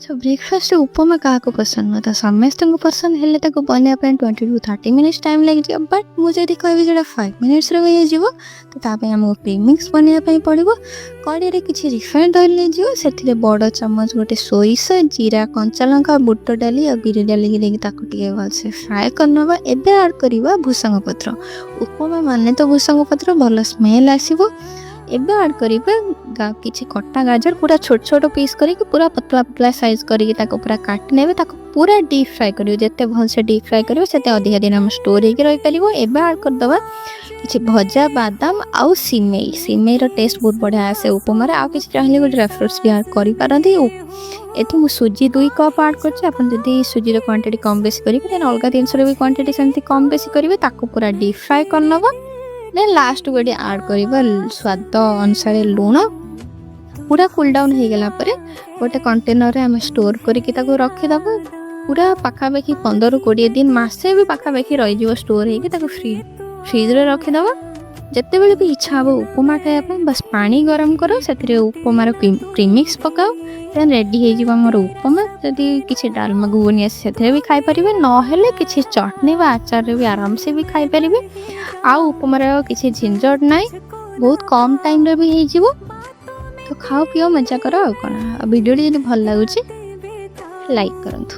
Show breakfast ଉପମା କାହାକୁ ପସନ୍ଦ ନୁହଁ? ତ ସମସ୍ତଙ୍କୁ ପସନ୍ଦ। ହେଲେ ତାକୁ ବନେଇବା ପାଇଁ 20 to 30 minutes time ଲାଗିଯିବ। ବଟ୍ ମୁଁ ଯଦି କହିବି ସେଇଟା 5 ମିନିଟ୍ସରେ ହେଇଯିବ। ତ ତା ପାଇଁ ଆମକୁ ପ୍ରିମିକ୍ସ ବନେଇବା ପାଇଁ ପଡ଼ିବ। କଡ଼େଇରେ କିଛି ରିଫାଇଣ୍ଡ ଅଏଲ୍ ନେଇଯିବ। ସେଥିରେ ବଡ଼ ଚାମଚ ଗୋଟେ ସୋରିଷ, ଜିରା, କଞ୍ଚା ଲଙ୍କା, ବୁଟ ଡାଲି ଆଉ ବିରି ଡାଲିକି ଦେଇକି ତାକୁ ଟିକେ ଭଲସେ ଫ୍ରାଏ କରିନେବା। ଏବେ ଆଡ଼୍ କରିବା ଭୃସଙ୍ଗ ପତ୍ର। ଉପମା ମାନେ ତ ଭୃସଙ୍ଗ ପତ୍ର, ଭଲ ସ୍ମେଲ୍ ଆସିବ। ଏବେ ଆଡ଼୍ କରିବେ କିଛି କଟା ଗାଜର, ପୁରା ଛୋଟ ଛୋଟ ପିସ୍ କରିକି, ପୁରା ପତଳା ପତଳା ସାଇଜ୍ କରିକି ତାକୁ ପୁରା କାଟି ନେବେ। ତାକୁ ପୁରା ଡିପ୍ ଫ୍ରାଏ କରିବେ। ଯେତେ ଭଲସେ ଡିପ୍ ଫ୍ରାଏ କରିବେ, ସେତେ ଅଧିକା ଦିନ ଆମ ଷ୍ଟୋର୍ ହେଇକି ରହିପାରିବ। ଏବେ ଆଡ଼୍ କରିଦେବା କିଛି ଭଜା ବାଦାମ ଆଉ ସିମେଇ। ସିମେଇର ଟେଷ୍ଟ ବହୁତ ବଢ଼ିଆ ଆସେ ଉପମାରେ। ଆଉ କିଛି ଚାହିଁଲେ ଗୋଟେ ଡ୍ରାଏ ଫ୍ରୁଟ୍ସ ବି ଆଡ଼୍ କରିପାରନ୍ତି। ଏଠି ମୁଁ ସୁଜି 2 କପ୍ ଆଡ଼୍ କରିଛି। ଆପଣ ଯଦି ସୁଜିର କ୍ୱାଣ୍ଟିଟି କମ୍ ବେଶୀ କରିବେ, ଦେନ୍ ଅଲଗା ଜିନିଷର ବି କ୍ୱାଣ୍ଟିଟି ସେମିତି କମ୍ ବେଶୀ କରିବେ। ତାକୁ ପୁରା ଡିପ୍ ଫ୍ରାଏ କରିନେବା। ଦେନ୍ ଲାଷ୍ଟକୁ ଏଠି ଆଡ଼୍ କରିବା ସ୍ୱାଦ ଅନୁସାରେ ଲୁଣ। ପୁରା କୁଲ୍ ଡାଉନ୍ ହେଇଗଲା ପରେ ଗୋଟେ କଣ୍ଟେନରରେ ଆମେ ଷ୍ଟୋର୍ କରିକି ତାକୁ ରଖିଦେବା। ପୁରା ପାଖାପାଖି 15ରୁ 20 ଦିନ, ମାସେ ବି ପାଖାପାଖି ରହିଯିବ ଷ୍ଟୋର୍ ହେଇକି। ତାକୁ ଫ୍ରିଜରେ ରଖିଦେବା। ଯେତେବେଳେ ବି ଇଚ୍ଛା ହେବ ଉପମା ଖାଇବା ପାଇଁ, ବାସ୍ ପାଣି ଗରମ କର, ସେଥିରେ ଉପମାର ପ୍ରିମିକ୍ସ ପକାଅ, ଦେନ୍ ରେଡ଼ି ହେଇଯିବ ଆମର ଉପମା। ଯଦି କିଛି ଡାଲମା, ଘୁଗୁନି ଆସେ, ସେଥିରେ ବି ଖାଇପାରିବେ। ନହେଲେ କିଛି ଚଟଣି ବା ଆଚାରରେ ବି ଆରାମସେ ବି ଖାଇପାରିବେ। ଆଉ ଉପମାର କିଛି ଝିଞ୍ଝଟ ନାହିଁ, ବହୁତ କମ୍ ଟାଇମ୍ରେ ବି ହେଇଯିବ। ତ ଖାଅ, ପିଅ, ମଜା କର, ଆଉ କ'ଣ? ଆଉ ଭିଡ଼ିଓଟି ଯଦି ଭଲ ଲାଗୁଛି, ଲାଇକ୍ କରନ୍ତୁ।